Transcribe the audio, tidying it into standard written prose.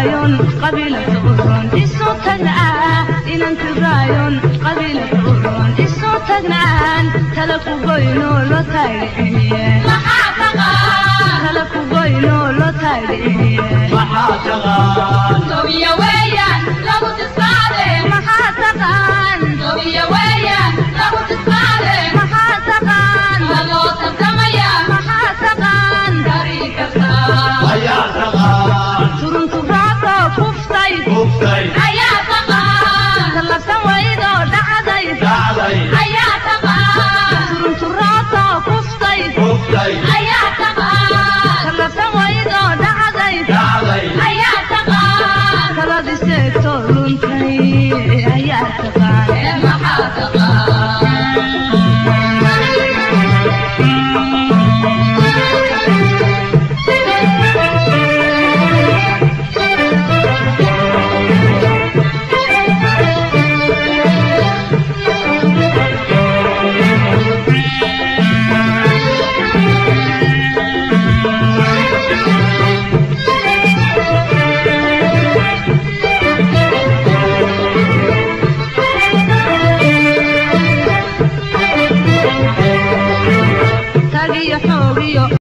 Tirayon qabiilka uron isu tagnaa inan tirayon qabiilka uron isu tagnaan tala ku goyno loo taagiciye Maxaa taqaan? Tala ku goyno loo taagiciye. Maxaa taqaan? Tobiya weeyaan lagu tisqaade. Maxaa taqaan? Tobiya weeyaan lagu tisqaade. Maxaa taqaan? Ma loo tartamayaa? Maxaa taqaan? Tari kartaa. Ayaa taqaan. Turunturaato kuftay. Kuftay. Ayaa taqaan. Tallabsan waydoo dhacday. Dhacday. Ayaa taqaan. Turunturaato kuftay. Kuftay. Ayaa taqaan. Tallabsan waydoo dhacday. Dhacday. Ayaa taqaan. Taladi seegto luntay ayaa taqaan. Ee maxaa taqaan? Tagiyo xoogiyo.